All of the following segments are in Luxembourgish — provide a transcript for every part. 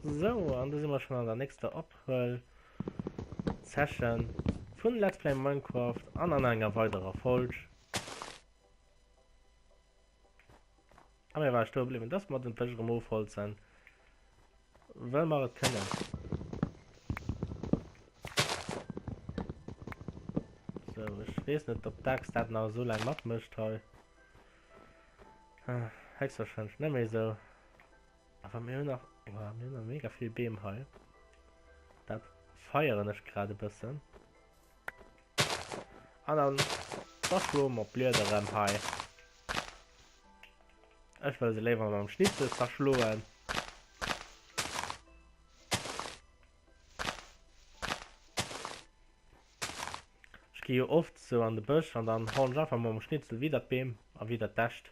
Sou, an do si mer schon an der nächster Ophuel-Session vun Let's Play Minecraft an an enger weiderer Folg. A mir ware stoe bliwwen, dass mer den Bësch erëm ofholzen, well mer et kënnen. Sou, ech weess net, ob d'Axt dat nach esou laang matmécht hei. Héchstwahrscheinlech net méi esou. Awer mir hunn nach, oh, mir hunn nach mega vill Beem hei. Dat feieren ech grad e bëssen. An dann da schloe mer d'Blieder erëm hei. Ech wëll se léiwer mam Schnitzel zerschloen. Ech gi jo oft sou an de Bësch an dann hauen ech einfach mam Schnitzel widder d'Beem a widder d'Äscht.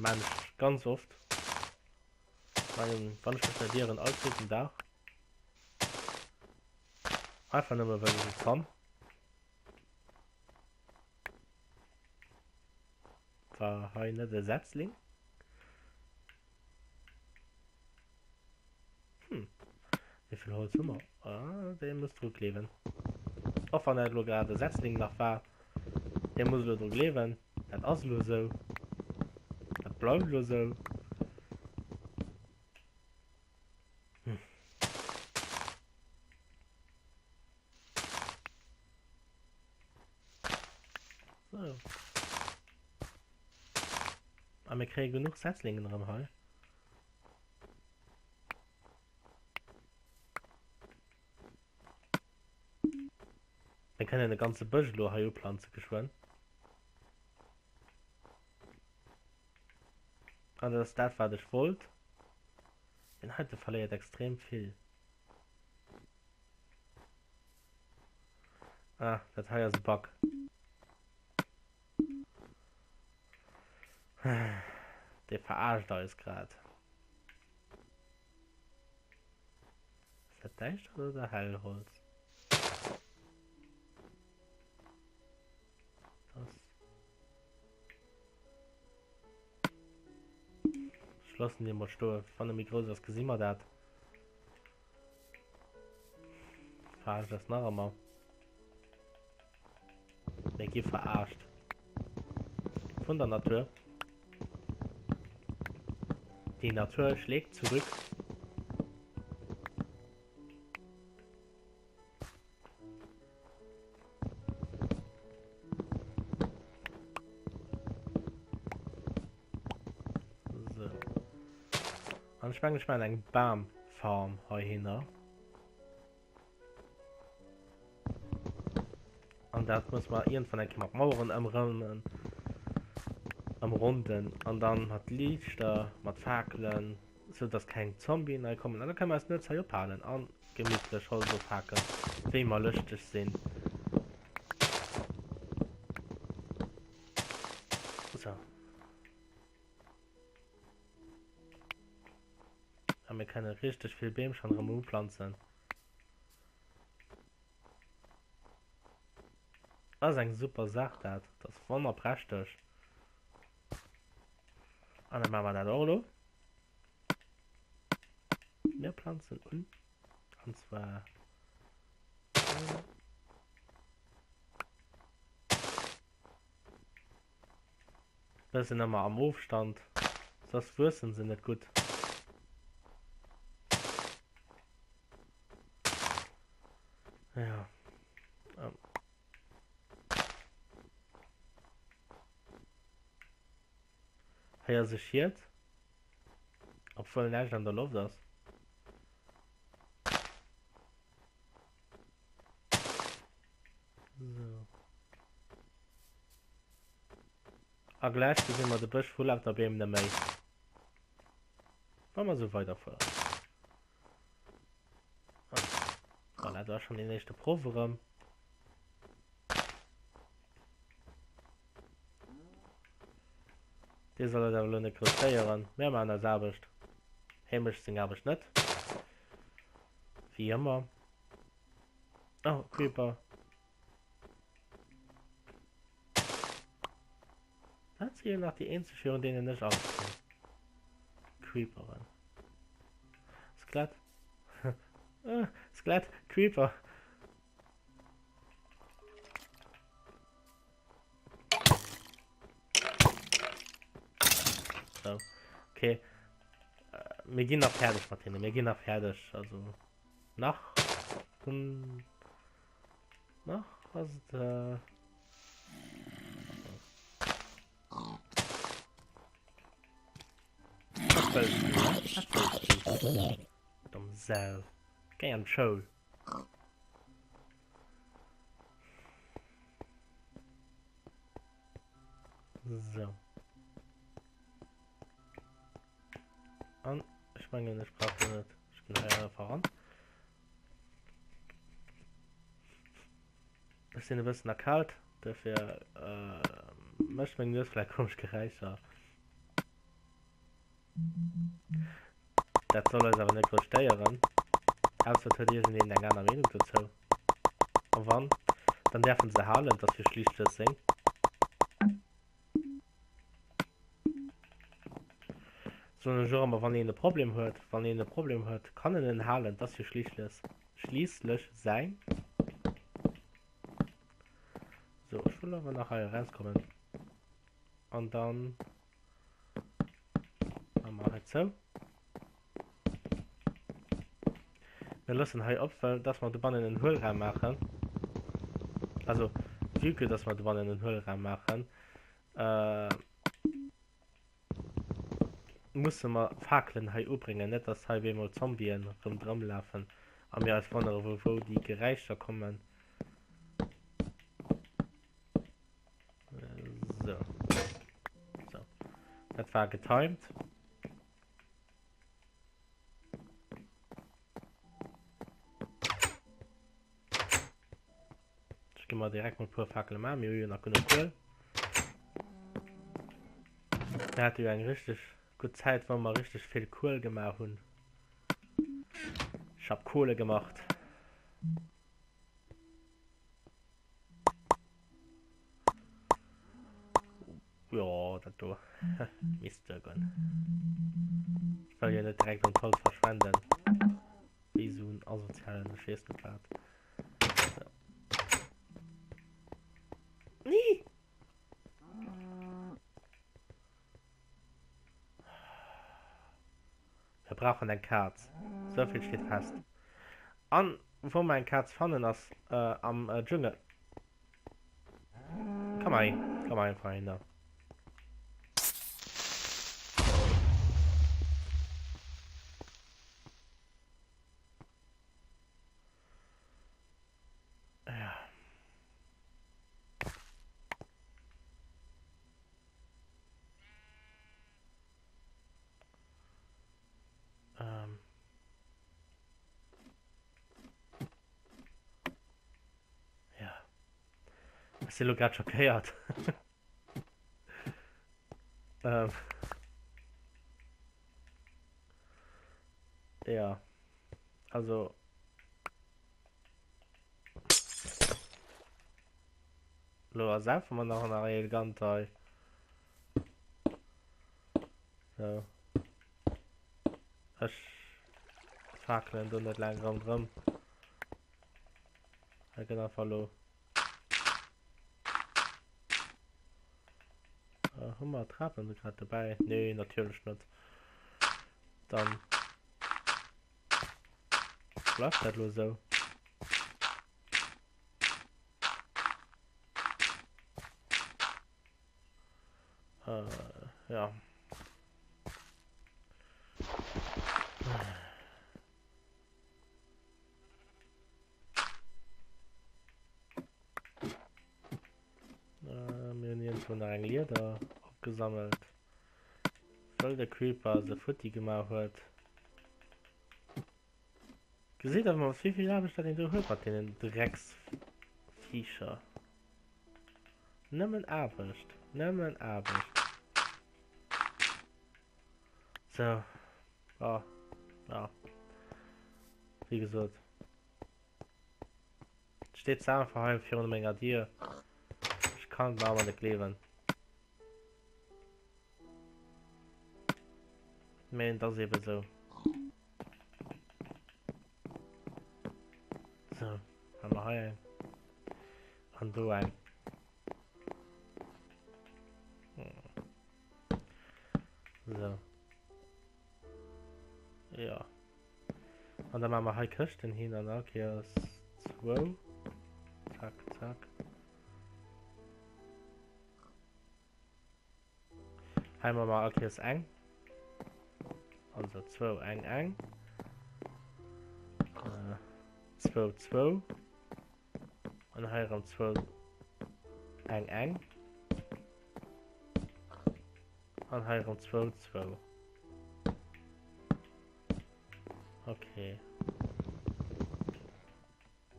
Maan ech ganz oft. Mengen wann ech mech net ieren all zweeten Dag. Einfach nëmme well ech et kann. War hei net e Setzling? Hm. Wéi vill Holz hu mer? Ah, dee muss dru gleewen. Och wann dat elo grad e Setzling nach war, dee muss elo dru gleewen. Dat ass elo esou. Dat bleift elo esou. Hm. So. A mir kréie genuch Setzlingen erëm hei. Mir kënnen e ganze Bësch elo hei uplanze geschwënn. An dat ass dat, wat ech wollt. Den heite verléiert extrem vill. Ah, dat hei ass e Bug. Dee verarscht eis grad. Ass dat däischtert oder hell Holz? Das. Ech loossen dee mol stoen. Wann e méi grouss ass, gesi mer dat. Verarscht ass nach ëmmer. Mir gi verarscht. Vun der Natur. Die Natur schlägt zurück. So. An ech mengen, ech maachen eng Bamfarm heihinner. An dat muss mer iergendwann eng Kéier mat Maueren ëmrënnen, ëmronden an dann mat Liichter, mat Fakelen, sou dass keng Zombien hei kommen. An da kënne mer eis nuets hei ophalen an gemittlech Holz ofhaken, wéi mer lëschteg sinn. Sou. A mir kënne richteg vill Beem schonn erëm uplanzen. Ass eng super Saach dat. Dat ass wonnerprächteg. An dann maache mer dat och elo. Mir planzen un. An zwar... Bëssen ëmmer am Ofstand, soss wuessen se net gutt. Ja. Ähm. Hei ass e Schied. Obwuel näischt an der Loft ass. So. A gläich gesi mer de Bësch vu lauter Beem net méi. Wa mer esou weiderfueren. Ah, voilà, do ass schonn deen éischte Proff erëm. Dee soll et awer elo net grouss héieren. Mir maachen eis Aarbecht. Hie mécht seng Aarbecht net. Wéi ëmmer. Oh, Creeper. Dat si jo nach déi eenzeg virun deenen ech Angscht hunn. Creeperen. Skelett. Skelett, Creeper. So. Okay. Äh, mir ginn nach fäerdeg mat hinnen. Mir ginn nach fäerdeg. Also nach hm, nach ass et äh, Was wëlls du? Was wëlls du? Domm Sau. Géi an d'Schoul. So. An ech mengen ech brauch do net. Ech ginn hei einfach ran. Ech sinn e bëssen erkalt, dofir äh, mécht meng Nues vläicht komesch Geräischer. Dat soll eis awer net grouss stéieren. Ausser et huet iergendeen eng aner Meenung dozou. A wann, dann däerf en se halen, et ass jo schliisslech seng. Soen ech och ëmmer, wann een e Problem huet, wann een e Problem huet, kann en en halen, et ass jo schliisslech, schliisslech säin. Sou, ech wëll awer nach hei erauskommen. An dann Maache mer hei zou. Mir loossen hei op, well dass mer dobannen en Huelraum maachen. Also, vue que dass mer dobannen en Huelraum maachen, äh, musse mer Fakelen hei ubréngen, net dass hei op eemol Zombien rëm lafen a mir eis wonnere wou wou déi Geräischer kommen. So. So. Dat war getimed. Ech gi mer direkt mol e puer Fakele maachen. Mir hu jo nach genuch Kuel. Mir hate jo eng richteg gutt Zäit, wou mer richteg vill Kuel gemaach hunn. Ich hab Kohle gemacht. Jo, dat do misst duergoen. Ech wëll jo net direkt an d'Holz verschwenden. Wéi esou en asozialen, ech weess net wat. So. Nee! Mir brauchen eng Kaz. Souvill steet fest. An wou mer eng Kaz fannen ass am Dschungel. Komm hei, komm einfach hinner. Ja. Ähm. Ja. Ech sinn elo grad schockéiert. ähm. Ja. Also. Lo ersaufe mer nach nach elegant hei. So. Ech fakelen do net laang ronderëm. Hei gëtt einfach lo. Äh, hu mer Trapen grad dobäi? Nee, natierlech net. Dann bleift dat lo sou. Äh, ja. Äh, mir hunn iergendwou nach eng Lieder opgesammelt. Wëll de Creeper se futti gemaach huet. Gesitt awer mol wéi vill Aarbecht dat een do huet mat deenen Drecksviecher. Nëmmen Aarbecht, nëmmen Aarbecht. So, ja, ja. Wéi gesot. Steet se einfach hei virun menger Dier. Ech kann et mer awer net gleewen. Mee et ass eben esou. Sou, hu mer hei eng. An do eng. Sou. Ja. An da maache mer hei Këschten hin an all Kéiers zwou. Zack, zack. Hei maache mer all Kéiers eng. Also zwou, eng, eng. Äh, zwou, zwou. An hei erëm zwou, eng, eng. An hei erëm zwou, zwou. Okay.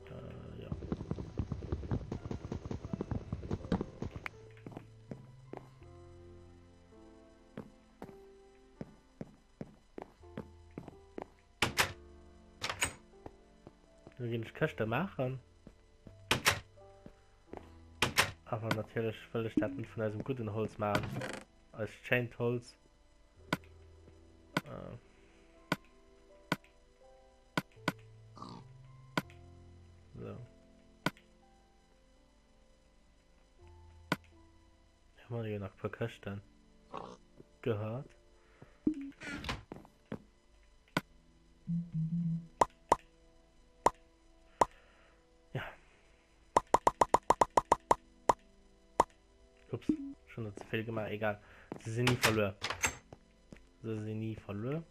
Äh, ja. Lo ginn ech Këschte maachen. Awer natierlech wëll ech dat net vun eisem gudden Holz maachen. Eist schéint Holz. Äh. So. Hu mer jo nach e puer Këschten gehat. Ja. Ups, schon der ze vill gemaach, egal. Se sinn ni verluer. Se sinn ni verluer.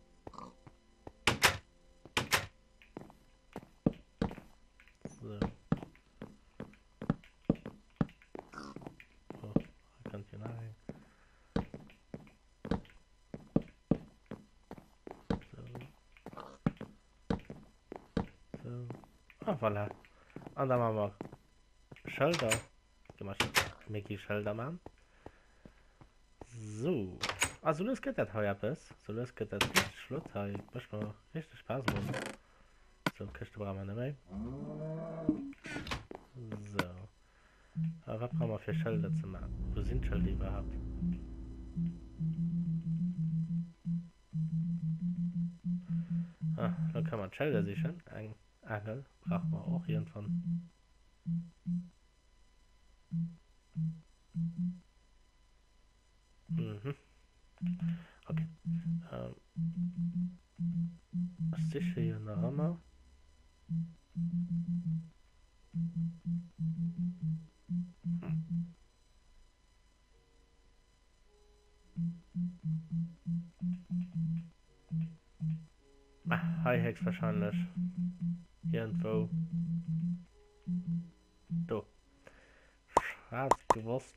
So. Oh, da kann ich nach hin. So. So. Ah, voilà. An da machen wir Schëlder. Mir gi Schëlder man. So. Ah, so lues gëtt dat hei eppes. So lues gëtt dat richteg flott hei. Mécht mer richteg Spaass mol. So, Këschte brauche mer net méi. So. A wat brauche mer fir Schëlder ze maachen? Wou sinn d'Schëlder iwwerhaapt? Ah, lo kënne mer d'Schëlder sichen. Eng Aangel brauche mer och iergendwann. Mhm. Okay. Ähm. Ech siche jo nach ëmmer. Hm. Ah, hei héchstwahrscheinlech. Iergendwou. Do. Ech hat gewosst,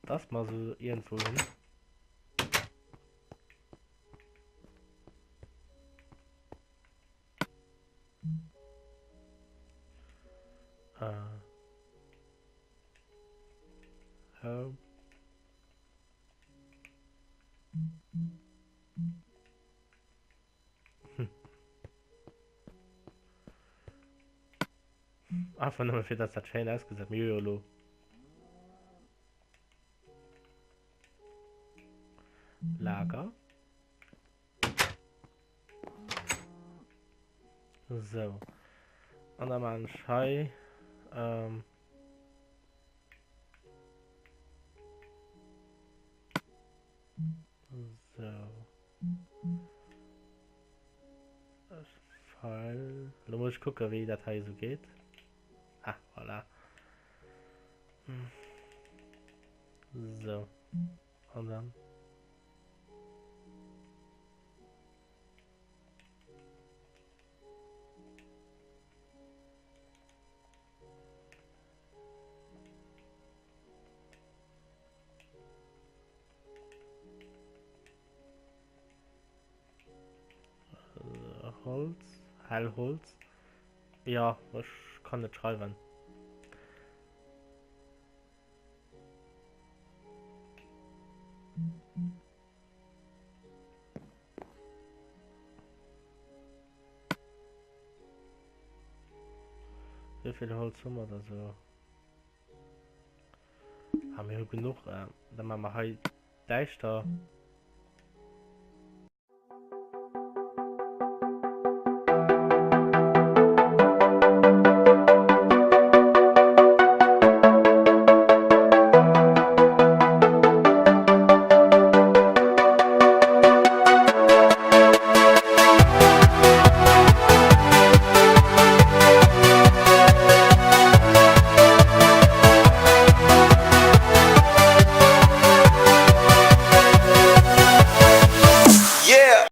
dass mer se iergendwou hunn. Äh. Home. Hm. Einfach nëmme fir dass dat schéin ausgesäit. Mir hu jo elo Lager. So. An da maachen ech hei ähm, So. File. Lo muss ech kucken, wéi dat hei esou geet. Ah, voilà. Hm. So. An dann. Holz, Hellholz. Ja, ech kann net schreiwen. Wéi vill Holz hu mer da sou? Ah, mir hu genuch. Äh, da maache mer hei däischter.